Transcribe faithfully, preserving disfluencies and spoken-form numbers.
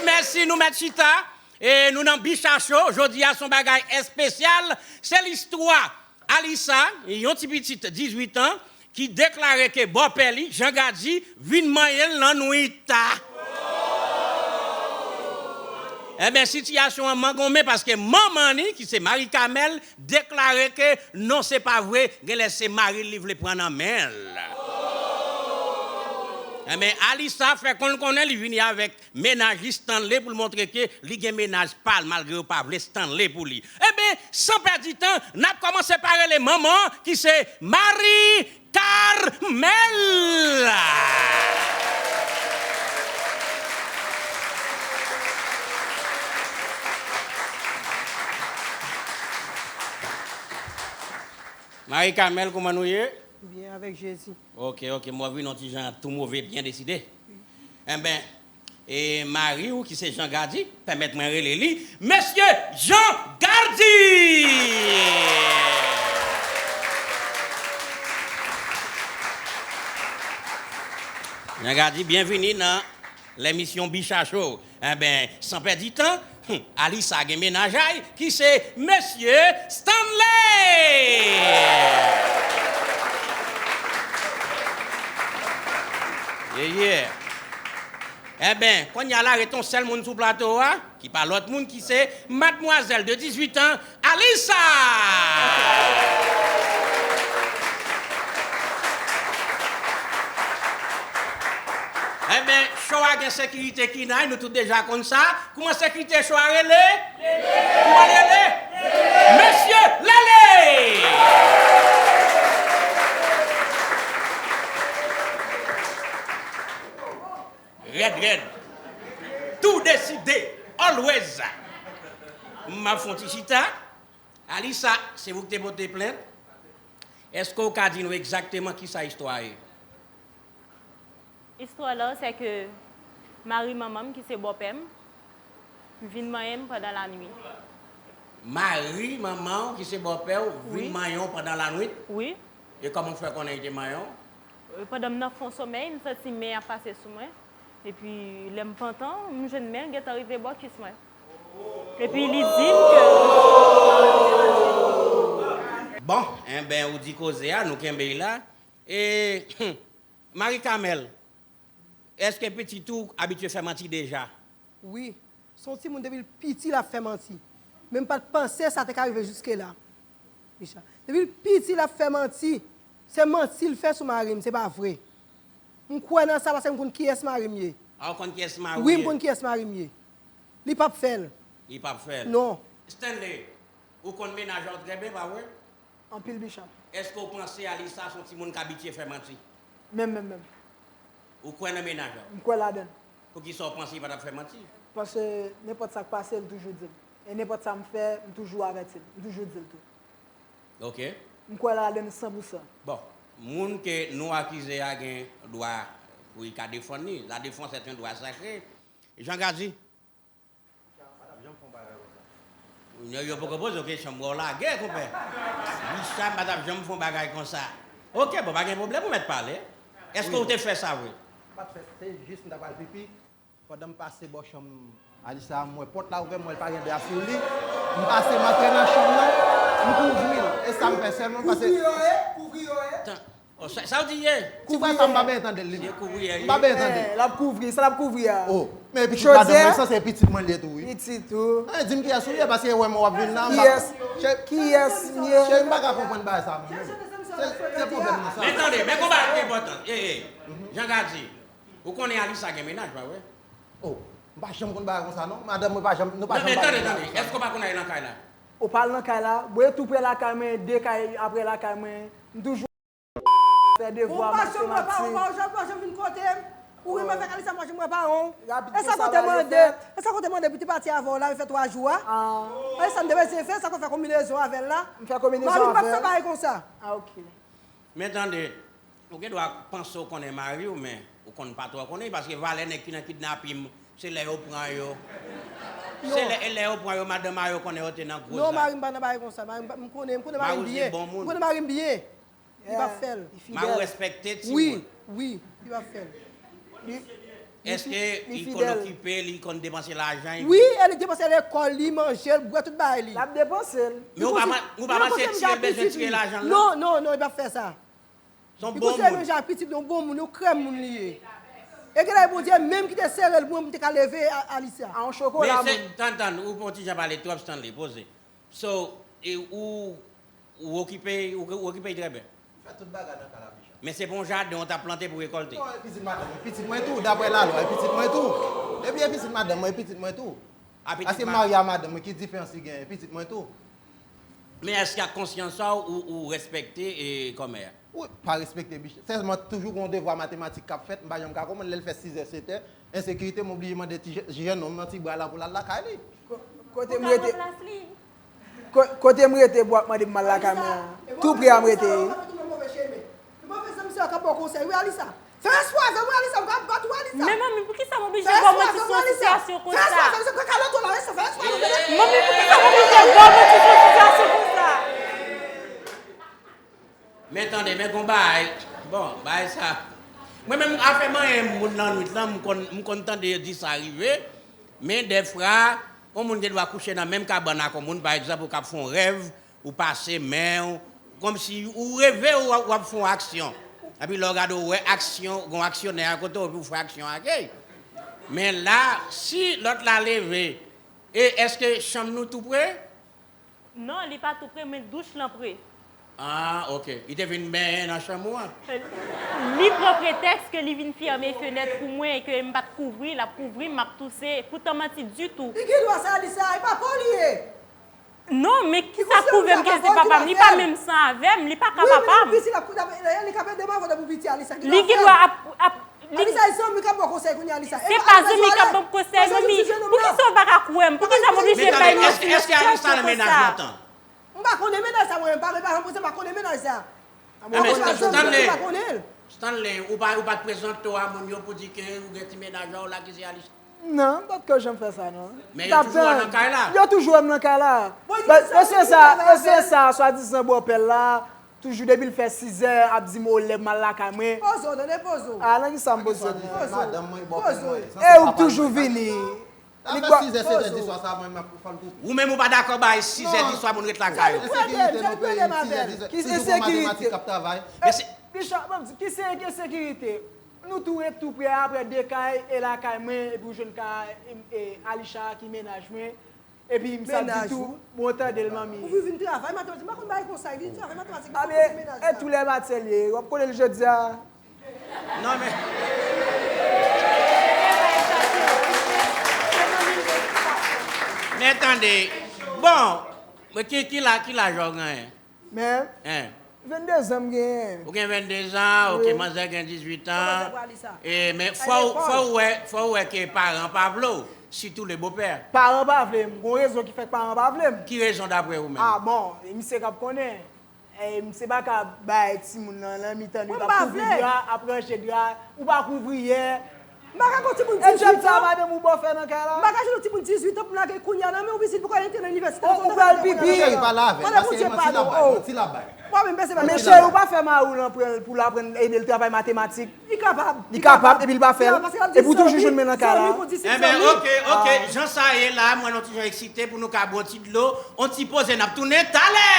Mèsi, nou mèt chita. E nou nan Bicha Show. Jodi a se yon bagay espesyal. Se listwa Alisa, yon ti pitit dizuit an, ki deklare ke bòpè li, Jean Gady, vin manyen l lannwit. Enben, sitiyasyon an mangonmen paske manman li, ki se Marie Carmelle, deklare ke non, se pa vre, genlè se mari l li vle pran nan men l. Enben, Alisa fè konn konnen li vini avèk mennaj li Stanley pou l montre ke li gen mennaj pa l, malgre yo pa vle Stanley pou li. Enben, san pèdi tan, n ap kòmanse pa rele manman an, ki se Marie Carmelle. Marie Carmelle, kòman nou ye? Byen, avèk Jezi. Ok, ok, m wè w vin yon ti jan tou move, byen deside. Enben, e mari w ki se Jean Gady, pèmèt mwen rele li Mesye Jean Gady! Jean Gady, byenvini nan lèmisyon Bicha Show. Enben, san pèdi tan, hmm, Alisa gen mennaj a l, ki se Mesye Stanley! Yeah, yeah. Enben, kounye a la, ret yon sèl moun sou plato a, ki pa lòt moun, ki se madmwazèl de dizuit an, Alisa! Enben, show a gen sekirite ki nay, nou tout deja konn sa. Kouman sekirite show a rele? Kouman l rele? Mesye Lele! Rèd, rèd. Tou deside. Always. M ap fè yon ti chita. Alisa, se ou ki te pote plent. Èske w ka di nou egzakteman kisa istwa a ye? Istwa la, se ke mari manman m, ki se bòpè m, vin manyen m pandan lanwit. Mari manman w, ki se bòpè w, vin manyen w pandan lanwit? Wi. E kòman w fè konnen li te manyen w? E pandan m nan fon somèy, m santi men ap pase sou mwen. Epi, lè m pantan, m jwenn men l gentan rive bò kis mwen. Epi, li di m ke... Bon, enben, ou di koze a, nou kenbe l la. E, Marie Carmelle, èske pitit ou abitye fè manti deja? Wi. Se yon timoun depi l piti l ap fè manti. Men m pa t panse sa te ka rive jiske la. Bicha. Depi l piti l ap fè manti. Se manti l fè sou mari m, se pa vre. M kwè nan sa paske m konn kiyès mari m ye. A, ou konn kiyès mari w ye? Wi, m konn kiyès mari m ye. Li p ap fè l. Li p ap fè l. Non. Stanley, ou konn mennaj a w trè byen, pa vre? Anpil, Bicha. Èske w panse Alisa se yon timoun k abitye fè manti? Menm, menm, menm. Ou kwè nan mennaj la? M kwè ladan l. Poukisa w panse li pa t ap fè manti? Paske nenpòt sa k pase, l toujou di m. E nenpòt sa m fè, m toujou avèti l. M toujou di l tou. Ok. M kwè ladan l san pou san. Bon, moun ke nou akize a gen dwa pou li ka defann li. La défense est un droit sacré. Jean Gady, Yo, yo poko poze w kesyon, bro, w lagè, konpè. Richard pa t ap janm fè yon bagay konsa. Ok, bon, pa gen pwoblèm, ou mèt pale. Èske w te fè sa vre? M pa t fè, se jis m ta pral pipi. Pandan m pase bò chanm Alisa, m wè pòt la ouvè, m wè l pa gen dra sou li. M pase, m antre nan chanm nan, m kouvri l. E sa m fè sèlman, paske... Kouvri yo ye, kouvri yo ye. Tan, Oh, sa, sa w di ye? Ti frè sa m pa byen tande l, li menm. M pa byen tande l. Eh, l ap kouvri, sa l ap kouvri a? Oh, men pitit madanm mwen, sa se pitit mwen li ye tou, wi. Pitit ou? Eh, di m kiyès ou ye, paske wè m w ap vin la, m pa... Kiyès? Kiyès m ye? Cheri, m pa ka konprann bagay sa, mwen menm. Se, se pwoblèm nan sa. Men tande, men gon bagay ki enpòtan. Ey, ey, Jean Gady, ou konnen Alisa gen mennaj, pa vre? Oh, m pa janm konn bagay konsa, non. Madanm mwen pa janm, nou pa janm pale de bagay konsa. Non, men tande, tande, èske w pa konn al nan kay la? Ou pa al nan kay la? Mwen tou prè lakay mwen, de kay apre lakay mwen, m toujou fè devwa, matematik. Ou pa janm wè paran w, ou pa janm, pa janm vin kote m. Ou renmen avèk Alisa, m pa janm wè paran w. E sa kote mande, e sa kote mande pou te pati avè w la, yo fè twa jou a. Alisa m te bezwen fè, sa kote fè konbinezon avè l la. M fè konbinezon avè l. Mari m p ap fè bagay konsa. Ah, ok. Men tande, ou gen dwa panse w konnen mari w, men ou konn pa twò konnen, paske valè nèg ki nan kidnapin, se lè yo pran yo. Se lè, e lè yo pran yo, madanm a yo konnen yo te nan gwo zak. Non, mari m pa nan bagay konsa. Mari m pa, m konnen, m konnen mari m byen. Mari w se bon moun. M konnen mari m byen. Li p ap fè l. Mari w respekte timoun. Wi, wi, li p ap fè l. Li, Èske li konn okipe, li konn depanse lajan? Wi, e li depanse lekòl li, manje l, bwè tout bagay li. L ap depanse l. Men ou pa panse si l bezwen tire lajan l? Non, non, non, li p ap fè sa. Se yon bon moun. Li konsidere menm jan ak pitit li, yon bon moun, yon krèm moun li ye. E genlè Bondye menm ki te sere l pou mwen, pou m te ka leve Alisa. A yon chokola moun. Tann, tann, ou fè yon ti jan pale twòp, Stanley, poze. So, e ou, ou okipe, ou, ou okipe trè byen. Fè tout bagay nan kay la, Bicha. Men se pa yon jaden ou t ap plante pou rekòlte. Non, e pitit madanm mwen, pitit mwen tou, daprè lalwa, e pitit mwen tou. Epi e pitit madanm mwen, e pitit mwen tou. Paske m marye a madanm mwen, ki diferans ki genyen, e pitit mwen tou. Men èske ak konsyans sa ou, ou respekte e kòmè a? Wi, pa respekte, Bicha. Sèlman toujou gen yon devwa matematik k ap fèt, m pa janm ka konprann lè l fè sizè, setè, ensekirite, m oblije mande ti jèn nonm nan ti bra la pou l al lakay li. Kote m rete? Kote m rete pou w ap mande m al lakay mwen an? Tou pre a m rete. Move zanmi sa yo k ap ba w konsèy wi, Alisa. Fè espwa avè m wi, Alisa, m ka bat ou, Alisa. Men manmi, poukisa m oblije ba w manti sou yon sitiyasyon konsa? Fè espwa avè m, se kaka loto la, Alisa, fè espwa avè m. Manmi, poukisa m oblije ba w manti sou yon sitiyasyon konsa? Men tande, men gon bagay. Bon, bagay sa. Mwen menm, afè manyen moun lannwit lan, m konn, m konn tande yo di sa rive. Men dèfwa, yon moun gen dwa kouche nan menm kabann ak yon moun, pa egzanp, ou k ap fè yon rèv, ou pase men w, kòmsi ou reve w, w ap fè yon aksyon. Epi lè w gade, w wè aksyon, gon aksyonè akote w, epi w fè aksyon ak li. Men la, si lòt la leve, e èske chanm nou tou pre? Non, li pa tou pre, men douch lan pre. Ah, ok. Li te vin benyen nan chanm ou an? Li pran pretèks ke li vin fèmen fenèt pou mwen e ke m pa t kouvri, l ap kouvri m, m ap touse. Poutan manti ditou. Li gen dwa sa, Alisa, e pa pa w li ye. Non, men kisa k pwouve m ke se papa m? Li pa menm san avè m, li pa ka papa m. Wi, men li piti, l ap, li ka pèdi devan vòt pou piti, Alisa. Li gen dwa ap, ap, li... Alisa, e zanmi k ap ba w konsèy kounye a, Alisa. Se pa zanmi k ap ban m konsèy, manmi. Poukisa w pa ka kwè m? Poukisa m oblije bay manti nan sitiyasyon konsa? M pa konnen mennaj sa mwen menm, pa, pa, pa, pa konnen mennaj sa. Mwen menm, Stanley, Stanley, ou pa, ou pa t prezante w a moun yo pou di ke ou gen ti mennaj ou la ki se Alisa? Non, m pa t ko janm fè sa, non. Men yo toujou wè w nan kay la? Yo toujou wè m nan kay la. E se sa, e se sa, swadizan bòpè l la, toujou depi l fè sizè, ap di m, o, lè m al lakay mwen. Poze w, tande, poze w. A, nan kisa m poze m? Madanm mwen, bòpè mwen. E ou toujou vini. L ap fè sizè, setè di swa, sa mwen m ap fè l koupe. Ou menm ou pa dakò bay sizè di swa moun ret lakay yo? Ensekirite nan peyi, sizè di swa, si nou gon matematik k ap travay. Bicha, ban m di, ki se ensekirite? Nou tou ret tou pre, aprè de kay, e lakay mwen, epi ou jwenn ka, e, e, Alisha ki mennaj mwen, epi m sa di tou, bon, tande l, manmi. Ou vin travay matematik, m pa konn bagay konsa, vin travay matematik, m pa konn mennaj sa. E tou lè matyè l ye, w ap konnen l jodi a. Non, men. Men tande. Bon, men ki, ki la, ki laj ou genyen? Men, vennde zan m genyen. Ou gen vennde zan, ok, manzè gen dizuit an. E, men fò, fò w wè, fò w wè ke paran pa vle w, sitou le bopè. Paran pa vle m, gon rezon ki fè k paran pa vle m. Ki rezon daprè ou menm? A bon, e misye k ap konnen. E, misye pa ka bay timoun nan, nan mitan li, k ap kouvri dra, ap ranje dra, ou pa kouvri yè. M pa ka gon timoun dizuit an. E djab sa madanm ou ba w fè nan kay la? M pa ka jwenn yon timoun dizuit an pou m lage kounye a nan men w, pitit, pou kòl entré nan inivèsite. Ou, ou pral pipi. Cheri, pa la avè l, paske manti l ap bay, manti l ap bay. Men cheri, ou pa fè mari w lan pran l pou l aprann, ede l travay matematik. Li kapab. Li kapab, epi l pa fè l. Epi ou toujou jwenn men nan kay la. Enben, ok, ok. Jan sa ye la, mwen yon ti jan eksite pou nou ka bwè yon ti dlo, yon ti poze, n ap tounen talè.